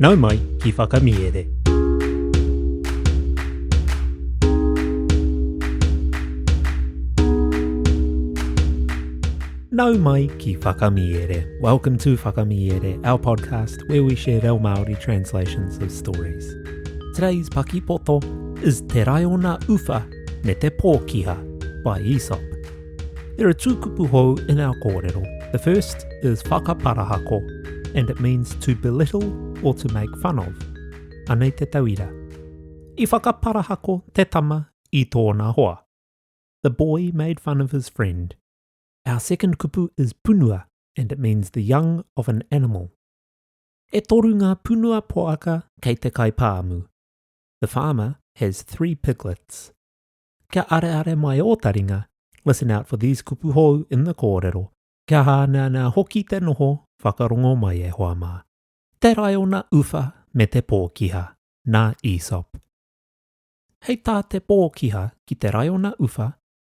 Nau mai ki Whakamiere. Nau mai ki Whakamiere. Welcome to Whakamiere, our podcast where we share reo Māori translations of stories. Today's pakipoto is Te Raiona Uwha me te Pōkiha by Aesop. There are two kupu hou in our kōrero. The first is whakaparahako, and it means to belittle or to make fun of. Anei te tauira. I whakaparahako te tama i tōna hoa. The boy made fun of his friend. Our second kupu is punua, and it means the young of an animal. E toru ngā punua poaka kei te kaipāmu. The farmer has three piglets. Kia areare mai ō taringa, listen out for these kupu hou in the kōrero. Kia hāneanea hoki te noho, whakarongo mai e hoa mā. Te raiona uwha me te pōkiha, nā Aesop. Hei tā te pōkiha ki te raiona uwha,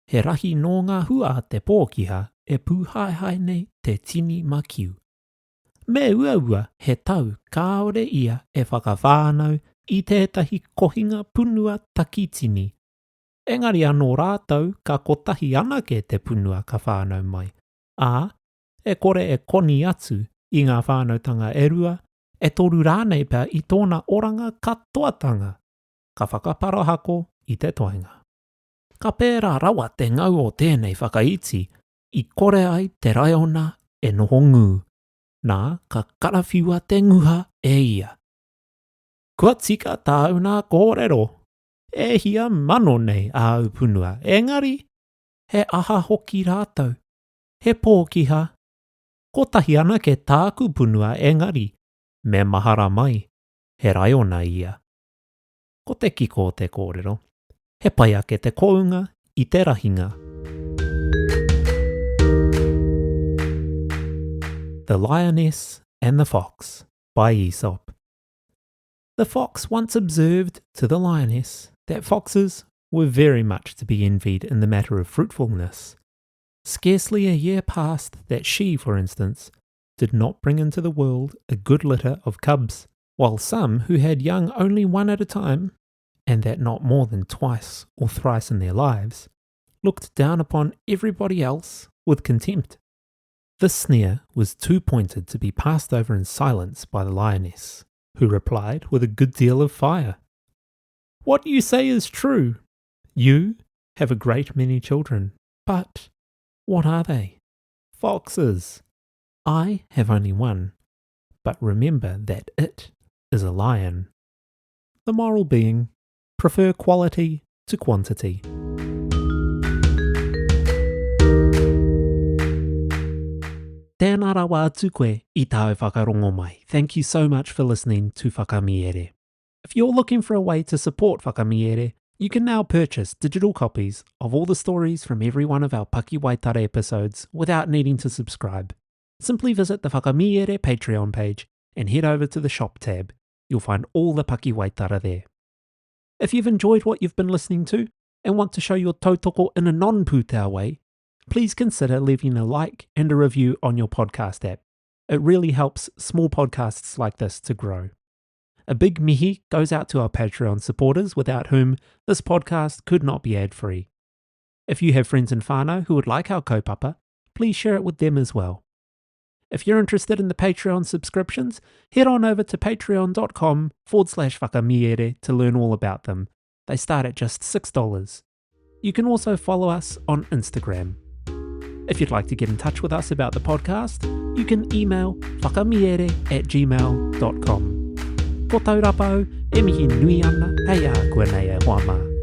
he rahi nō ngā hua a te pōkiha e pūhaehae nei te tini makiu. Me uaua he tau kāore ia e whakawhānau i tētahi kohinga punua takitini. Engari anō rātou ka kotahi anake te punua ka whānau mai, ā, e kore e koni atu i ngā whānautanga e rua, e toru rānei pea i tōna oranga katoatanga, ka whakaparahako i te toenga. Ka pērā rawa te ngau o tēnei whakaiti i kore ai te raiona e noho ngū, nā ka karawhiua te nguha e ia. Kua tika tāu nā kōrero, e hia mano nei āu punua, engari, he aha hoki rātou? He pōkiha. Kotahi anake tāku punua engari, me mahara mai, he raiona ia. Ko te kiko o te kōrero, he pai ake te kounga i te rahinga. The Lioness and the Fox by Aesop. The fox once observed to the lioness that foxes were very much to be envied in the matter of fruitfulness. Scarcely a year passed that she, for instance, did not bring into the world a good litter of cubs, while some who had young only one at a time, and that not more than twice or thrice in their lives, looked down upon everybody else with contempt. This sneer was too pointed to be passed over in silence by the lioness, who replied with a good deal of fire. What you say is true. You have a great many children, but what are they? Foxes. I have only one, but remember that it is a lion. The moral being, prefer quality to quantity. Tēnā rawa atu koe i tāu whakarongo mai. Thank you so much for listening to Whakamiere. If you're looking for a way to support Whakamiere, you can now purchase digital copies of all the stories from every one of our Pakiwaitara episodes without needing to subscribe. Simply visit the Whakamiere Patreon page and head over to the shop tab. You'll find all the Pakiwaitara there. If you've enjoyed what you've been listening to and want to show your tautoko in a non-pūtea way, please consider leaving a like and a review on your podcast app. It really helps small podcasts like this to grow. A big mihi goes out to our Patreon supporters, without whom this podcast could not be ad-free. If you have friends in whānau who would like our kaupapa, please share it with them as well. If you're interested in the Patreon subscriptions, head on over to patreon.com forward slash whakamiere to learn all about them. They start at just $6. You can also follow us on Instagram. If you'd like to get in touch with us about the podcast, you can email whakamiere at gmail.com. Ko Taurapa au, e mihi nui ana hei a koe nei e hoa mā.